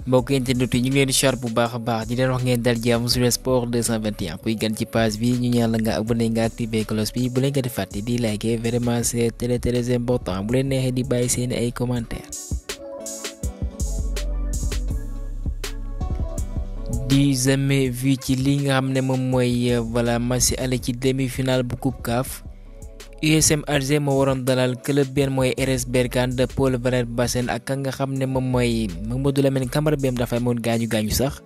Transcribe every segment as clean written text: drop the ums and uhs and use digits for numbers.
mbokk internet yi ñu ngi leen di char bu baax a baax di leen wax ngeen dal jàmm sur sport 221 kuy gan ci page bi ñu ñaan la nga abonné nga activé cloche bi bu leen ko di fàtte di liker vraiment c'est très important bu leen neexee di bàyyi seen ay commentaires. di jamais vu ci li nga xam ne moom mooy match aller ci demi-finale bu coupe CAF. USM Alger moo waroon dalal club benn mooy RS Berkane de Paul Valère Bassène ak ka nga xam ne moom mooy Mamadou Lamine Camara beem dafa amoon gaañu sax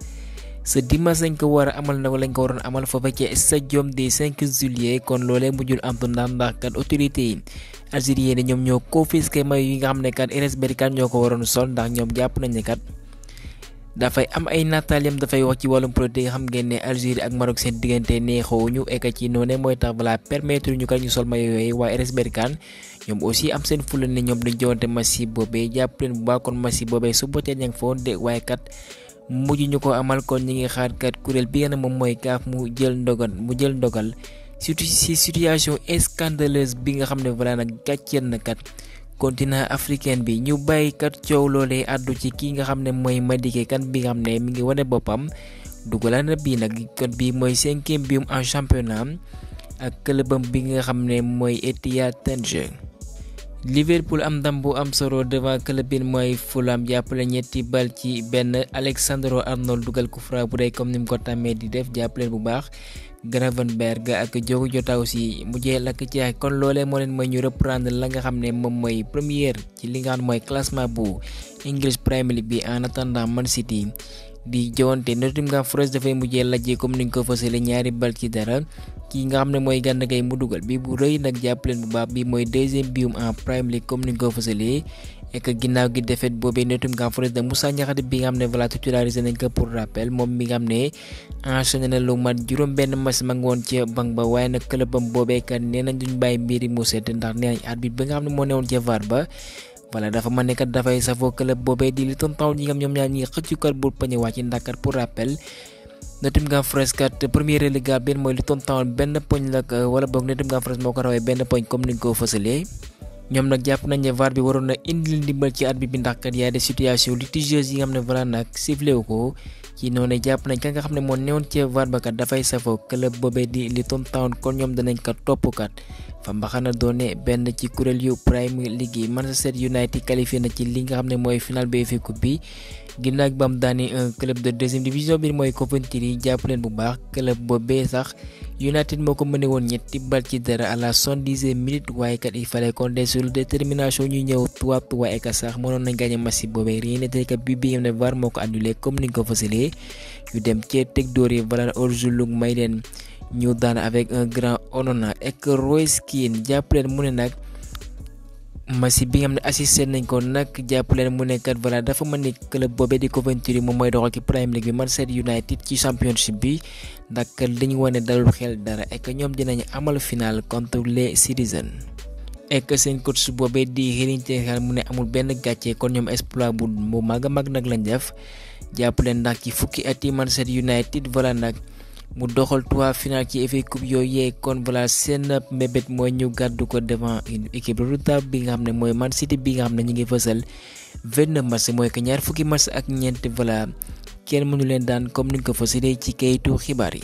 ce dimanche lañ ko war a amal nag lañ ko waroon amal foofa ci stadium des 5 juillet kon loolee mujjul antu ndax kat autorité yi algérien ñoom ñoo confisqué maillot yi nga xam ne kat RS Berkane ñoo ko waroon sol ndax ñoom jàpp nañ ne kat dafay am ay nataaliyam dafay wax ci wàllum politique xam ngeen ne Algérie ak Maroc seen diggante neexoowuñu ek ci noonu mooy tax permettre ñu kat ñu sol maillot yooyu waa RS Berkane ñoom aussi am seen fula ne ñoom dañ jowante match boobee jàpp leen bu baax kon match boobee su bootee ña nga fa woon de waaye kat mujj ñu ko amal kon ñi ngi xaar kat kuréel bi nga ne moom mooy CAF mu jël ndogal surtout si situation scandaleuse bi nga xam ne nag gàcceel na kat continent africain bi ñu bàyyi kat coow loolee àddu ci kii nga xam ne mooy Madické Kane bi nga xam ne mi ngi wane boppam dugalal na bii nag kon bii mooy 5e bium en championnat ak clubam bi nga xam ne mooy Etihad Tanger. Liverpool am ndam bu am solo devant club bi mooy Fulham jàppale ñetti bal ci benn Alexandre Arnold dugal coup franc bu dee comme ni mu ko tàmmee di def jàppale bu baax. Gravenberch ak Diogo Jota aussi mujjee lakk ci kon loolee moo leen mooy ñu reprendre la nga xam ne moom mooy première ci li nga xam mooy classement bu English Premier League bi en attendant Man City di jowante Nottingham Forest dafay mujjee lajjee comme ni ñu ko fësale ñaari bal ci dara kii nga xam ne mooy Gana Gueye mu dugal bi bu rëy nag jàppaleen bu baax bi mooy 2e bium en Premier League comme ni ñu ko fësalee ek ginnaaw gi défaite boobee Nottingham Forest de Moussa Niakhaté bi nga xam ne titularisé nañ ko pour rappel moom mi nga xam ne enchaîné na lu mat juróom benn match ma ngi woon ca banc ba waaye nag clubam boobee kat nee nañ duñ bàyyi mbiri mu sedd ndax nee nañ arbitre ba nga xam ne moo newoon ca VAR ba dafa mën ne kat dafay safoo club boobee di Luton Town ñi nga xam ñoom ñaar ñi xëccukat bu pañe wàcc ndax kat pour rappel Nottingham Forest kat premier relégable benn mooy Luton Town benn poñ la wala boog Nottingham Forest moo ko rawee benn poñ comme niñ ko fësalee ñoom nag jàpp nañ ne VAR bi waroon na indil ndimbal ci arbitre bi ndax kat yaa des situations litigieuses yi nga xam ne nag sifflé wu ko ci noonu jàpp nañ ka nga xam ne moo newoon ci VAR ba kat dafay safoo club boobee di Luton Town kon ñoom danañ kat topp kat fa mbaxana doone benn ci kuréel yu Premier League yi Manchester United qualifié na ci li nga xam ne mooy final bi FA Cup bi ginnaaw ba mu daane un club de 2e division bi mooy Coventry jàpp leen bu baax club boobee sax United moo ko mëne woon ñetti bal ci dara à la 70e minute waaye kat il fallait qu'on ait sur détermination ñu ñëw tuwaat waaye kat sax mënoon nañ gagné match boobee rien n'était que bi nga xam ne VAR moo ko annulé comme ni nga ko fësalee ñu dem cee teg dóor yi hors-jeu may leen ñu daan avec un grand honneur ek Royce Keane jàpp leen mu ne nag match bi nga xam ne assisté nañ ko nag jàpp leen mu ne kat dafa mën ni club boobee di Coventry moom mooy doxal ci Premier League bi Manchester United ci championship bi ndax kat li ñu wane dalul xel dara ek ñoom dinañ amal final contre les Citizens ek seen coach boobee di Erik ten Hag mu ne amul benn gàcce kon ñoom exploit bu mag a mag nag lañ def jàpp leen ndax ci fukki at yi Manchester United nag mu doxal 3 final ci FA Cup yooyu kon seen mbébét mooy ñu gàddu ko devant une équipe redoutable bi nga xam ne mooy Man City bi nga xam ne ñu ngi fësal 29 match mooy que ñaar fukki match ak ñeent kenn mënu leen daan comme ni ñu ko fësalee ci kayitu xibaar yi.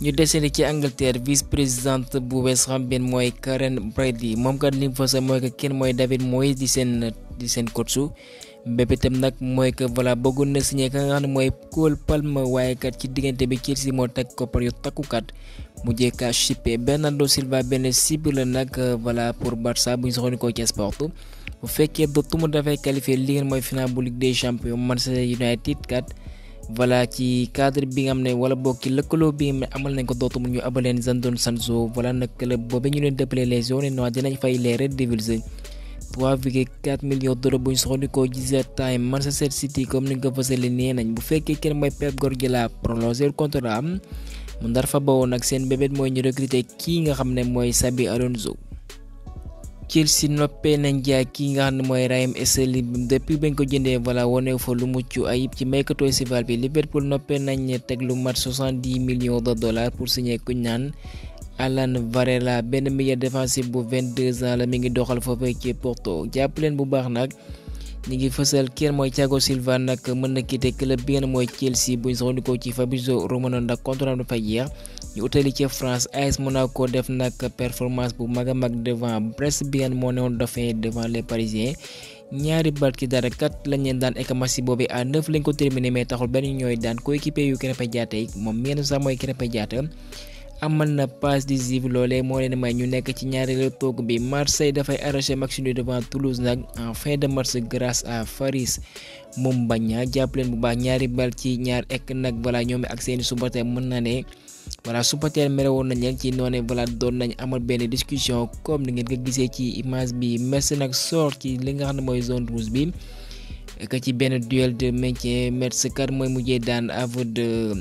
ñu desandi ci Angleterre vice présidente bu West Ham benn mooy Karen Brady moom kat li mu fësal mooy que kenn mooy David Moyes di seen coach mbébétam nag mooy que bëggoon na signé ka nga xam ne mooy Cole Palmer waaye kat ci diggante bi Chelsea moo teg koppar yu takkukat mujjee ka chippé Bernardo Silva benn cible la nag pour Barça bu ñu soxandikoo ci sport bu fekkee dootuma dafay qualifié li ngeen mooy final bu Ligue des Champions Manchester United kat ci cadre bi nga xam ne boog ci lëkkaloo bi nga xam ne amal nañ ko dootumul ñu abaleen Jadon Sancho nag club boobu ñu leen dëppale les jaunes noirs dinañ fay les Red Devils 3,4 millions d'euros bu ñu soxandikoo ci The Time Manchester City comme ni nga ko fësale nee nañ bu fekkee kenn mooy Pep Guardiola prolongé contrat am mu ndar fa bawoon nag seen bébét mooy ñu recruter kii nga xam ne mooy Xabi Alonso. Chelsea noppee nañ jaay kii nga xam ne mooy Raheem Sterling depuis bañ ko jëndee wane fa lu mucc ayib ci mercato estival bi Liverpool noppee nañ teg lu mat 70 millions de dollars pour signer ku ñaan Alan Varela benn milieu défensif bu 22 ans la mi ngi doxal foofee ci Porto jàpp leen bu baax nag ñi ngi fësal kenn mooy Thiago Silva nag mën na quitter club bi ngeen mooy Chelsea buñ soxandikoo ci Fabrizio Romano ndax contrat dafa jeex ñu utali ci France AS Monaco def nag performance bu mag a mag devant Brest bi ngeen moo newoon dauphin devant les Parisiens ñaari bal ci dara kat lañ leen daan ek match boobu à 9 lañ ko terminé mais taxul benn ñooy daan coéquipier yu Krépin Diatta yi moom meen sax mooy Krépin Diatta amal na passe décisive loolee moo leen may ñu nekk ci ñaareelu toog bi Marseille dafay arraché match nul devant Toulouse nag en fin de match grâce à Faris Moumbagna jàpp leen bu baax ñaari bal ci ñaar ek nag voilà ñoom ak seeni supporter mën na ne voilà supporter mere woon nañ leen ci noonu voilà doon nañ amal benn discussion comme ni ngeen ko gisee ci image bi Metz nag sort ci li nga xam ne mooy zone rouge bi que ci benn duel de maintien Metz kat mooy mujjee daan avant de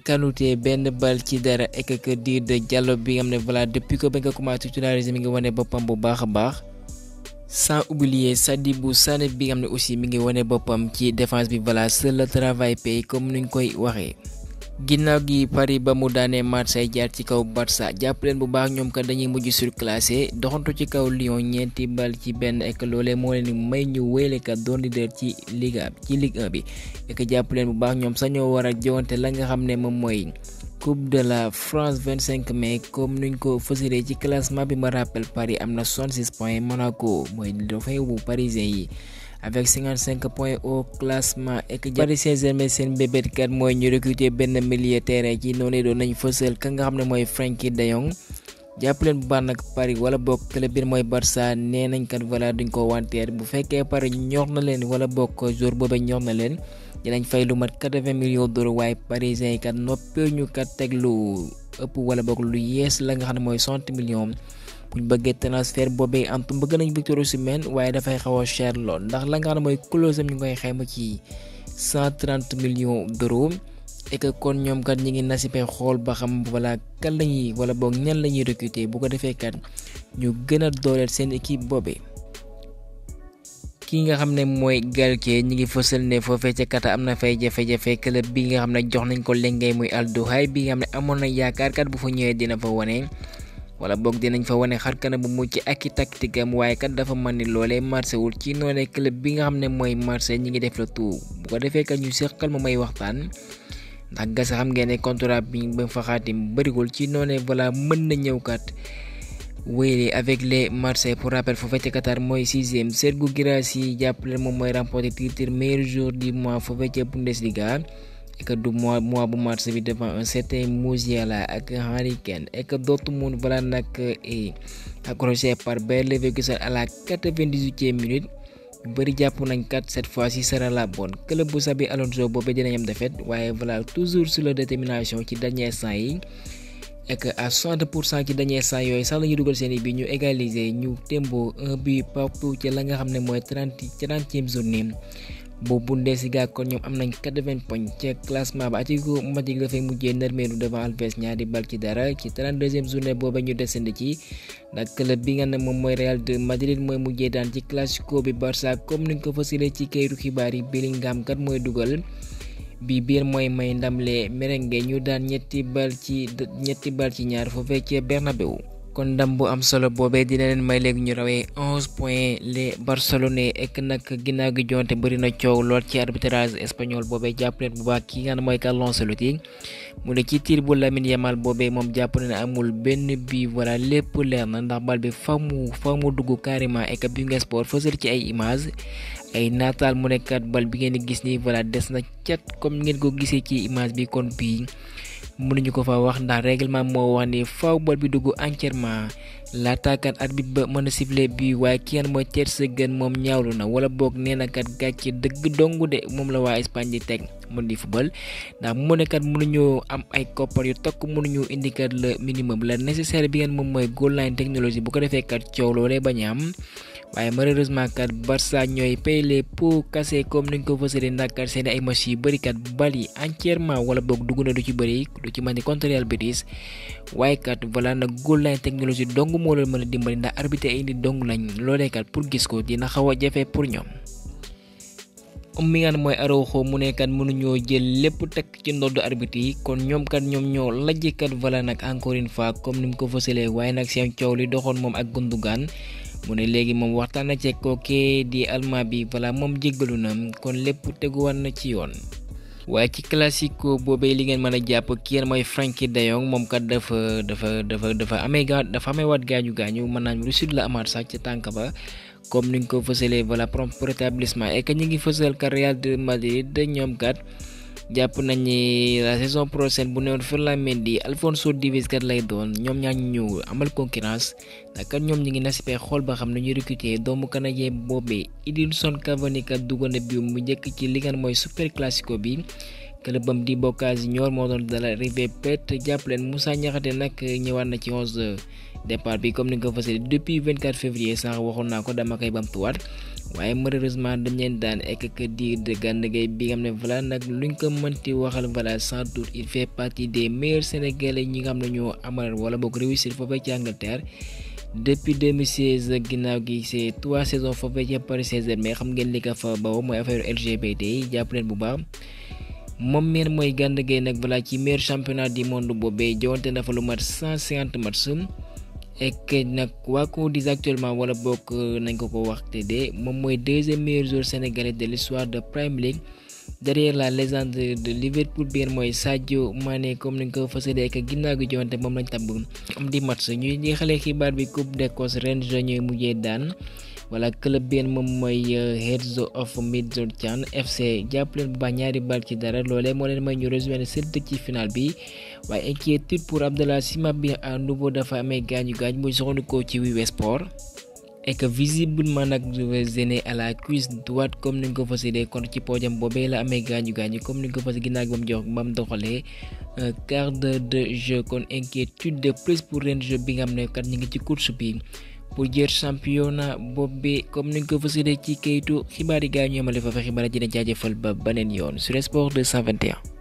Kanouté benn bal ci dara et que dire de Diallo bi nga xam ne voilà depuis que ba nga commencé titulariser mi ngi wane boppam bu baax a baax sans oublier Sadibou Sané bi nga xam ne aussi mi ngi wane boppam ci défense bi voilà seul le travail paye comme nuñ koy waxee. ginnaaw gi Paris ba mu daanee Marseille jaar ci kaw Barça jàpp leen bu baax ñoom kat dañuy mujj surclassé doxantu ci kaw Lyon ñeenti bal ci benn ek loolee moo leen may ñu wéyle kat doon leader ci Ligue 1 bi ek jàpp leen bu baax ñoom sax ñoo war a jowante la nga xam ne moom mooy Coupe de la France 25 mai comme nuñ ko fësalee ci classement bi ma rappel Paris am na 66 points Monaco mooy dauphin bu parisien yi avec 55 points au classement et que Paris Saint-Germain seen bébét kat mooy ñu recruter benn milieu terrain ci noonu doon nañ fësal ka nga xam ne mooy Frenkie de Jong jàpp leen bu baax nag Paris wala boog club bi mooy Barça nee nañ kat voilà duñ ko wanteer bu fekkee Paris ñor na leen wala boog jour boobu ñor na leen dinañ fay lu mat 80 millions d'euros waaye parisien yi kat noppee ñu kat teg lu ëpp wala boog lu yees la nga xam ne mooy 60 millions. buñ bëggee transfert boobee antum bëgg nañ Victor Osimhen waaye dafay xaw a cher lool ndax la nga xam ne mooy clause am ñu koy xayma ci 130 millions d'euros et que kon ñoom kat ñi ngi nasipe xool ba xam voilà kan lañuy wala boog ñan la ñuy recruter bu ko defee kat ñu gën a dooleel seen équipe boobee. ki nga xam ne mooy Galtier ñi ngi fësal ne foofee ca Qatar am na fay jafe-jafe club bi nga xam ne jox nañ ko lengay muy Al Duhail bi nga xam ne amoon na yaakaar kat bu fa ñëwee dina fa wane. wala boog dinañ fa wane xar kanam bu mucc ak i tactique am waaye kat dafa mën ni loolee marché wul ci noonee club bi nga xam ne mooy Marseille ñi ngi def la tout bu ko defee kat ñu seqal ma may waxtaan ndax gas xam ngeen ne contrat bi ba fa xaatim bëriwul ci noonee voilà mën na ñëw kat wéyale avec les Marseille pour rappel foofee ca Qatar mooy 6e Sergio Guirassy jàppale moom mooy remporté titre meilleur joueur du mois foofee ca Bundesliga et que du mois bu mars bi devant un certain Musiala ak Harry Kane et que Dortmund voilà nag est accroché par Bayer Leverkusen à la 98e minute ñu bëri jàpp nañ kat cette fois-ci sera la bonne club bu Xabi Alonso boobee dinañ am défaite waaye voilà toujours sur la détermination ci dernier instant yi et que à 60% ci dernier instant yooyu sax la ñu dugal seen i bi ñu égaliser ñu tembo un but partout ci la nga xam ne mooy 30e journée bu Bundesliga kon ñoom am nañ 80 points ci classement ba Atlético Madrid dafay mujjee nërmeelu devant Alves ñaari bal ci dara ci 32e journée booba ñu desandi ci ndax club bi nga ne moom mooy Real de Madrid mooy mujjee daan ci classico bi Barça comme niñ ko fasilee ci kayitu xibaar yi Bellingham kat mooy dugal bi biir mooy may ndamle merengue ñu daan ñetti bal ci ñaar foofee ci Bernabeu kon ndam bu am solo boobee dina leen may léegi ñu rawee 11 points les Barcelonais ek nag ginnaaw gi jonte bëri na coow lool ci arbitrage espagnol boobee jàpp leen bu baax ki nga xam ne mooy Carlo Ancelotti mu ne ci tir bu Lamine Yamal boobee moom jàpp na ne amul benn bi voilà lépp leer na ndax bal bi fa mu dugg carrément ek bi nga sport fësal ci ay image ay nataal mu nekkat bal bi ngeen di gis ni voilà des na cat comme ngeen ko gisee ci image bi kon bii mënuñu ko fa wax ndax règlement moo wax ni faaw bal bi dugg entièrement laataakat arbitre ba mën a siffler bi waaye ki nga mooy Ter Stegen moom ñaawlu na wala boog nee na kat gàcce dëgg dong de moom la waa Espagne di teg mën di football ndax mu ne kat mënuñu am ay koppar yu tokk mënuñu indi kat le minimum la nécessaire bi ngeen moom mooy goal line technologie bu ko defee kat coow loolee bañ a am waaye malheureusement kat Barça ñooy paye les pots cassés comme niñ ko fësalee ndax kat seen ay match yu bëri kat bal yi entièrement wala boog dugg na du ci bëri du ci mën di contre Real Betis waaye kat voilà nag goal line technologie dong moo leen mën a dimbali ndax arbitre indi dong lañ loolee kat pour gis ko dina xaw a jafe pour ñoom. mi nga xam mooy Araujo mu ne kat mënuñoo jël lépp teg ci ndoddu arbitre yi kon ñoom ñoo lajj kat voilà nag encore une fois comme ni mu ko fësalee waaye nag seen coow li doxoon moom ak Gundogan mu ne léegi moom waxtaan na ci kookee di Allemand bi voilà moom jéggalu na kon lépp teguwaat na ci yoon. waaye ci classico boobee li ngeen mën a jàpp ki mooy Frenkie de Jong moom kat dafa amee waat gaañu mën naa réussite la amaat sax ca tànk ba comme ni ñu ko fësalee voilà prompt rétablissement et que ñu ngi fësal ka Real de Madrid ñoom kat jàpp nañ ni la saison prochaine bu newoon Ferland Mendy Alphonso Davies kat lay doon ñoom ñaa ñu amal concurrence ndax kat ñoom ñu ngi nasipee xool ba xam ne ñu recruter doomu canadien boobee Edinson Cavani kat dugg na bi mu njëkk ci li nga mooy super classico bi clubam di Boca Juniors moo doon dala River Plate jàpp leen Moussa Niakhaté nag ñëwaat na ci 11 départ bi comme ni nga ko fasee depuis 24 février sax waxoon naa ko dama koy bamtuwaat waaye malheureusement dañ leen daan ek que dire de Gana Gueye bi nga xam ne voilà nag luñ ko mënti waxal voilà sans doute il fait partie des meilleurs sénégalais ñi nga xam ne ñoo amal wala boog réussir foofee ci Angleterre depuis 2016 ginnaaw gi c'est 3 saisons foofee ci Paris Saint-Germain xam ngeen li ko fa bawoo mooy affaire LGBT yi jàpp leen bu baax. moom meen mooy Gana Gueye nag voilà ci meilleur championnat du monde boobee jowante na fa lu mat 150 matchs et nag waa ko dis actuellement wala bokk nañ ko waxte de moom mooy deuxième meilleur joueur sénégalais de l'histoire de Premier League derrière la légende de Liverpool bi mooy Sadio Mané comme ni nga ko fasalee ak ginnaaw gi jowante moom lañ tabb am di match ñuy jeexalee xibaar bi Coupe d'Écosse Rangers ñooy mujjee daan wala club bi moom mooy Hearts of Midlothian FC jàpp leen bu baax ñaari bal ci dara loolee moo leen may ñu rejoindre Celtic ci final bi waaye inquiétude pour Abdallah Sima bi à nouveau dafa amee gaañu muy soxandikoo ci Wii Sport et que visiblement nag gêné à la cuisse droite comme ni nga ko fasalee kon ci podium boobee la amee gaañu comme ni nga ko fas ginnaaw ba mu jox ba mu doxalee quart d'heure de jeu kon inquiétude de plus pour Rangers bi nga xam ne kat ñu ngi ci course bi. pour jël championnat boobu comme ni nga ko fësalee ci kayitu xibaar yi gars yi ñu yemale fa xibaar ji leen jaajëfal ba beneen yoon sur Sport 221.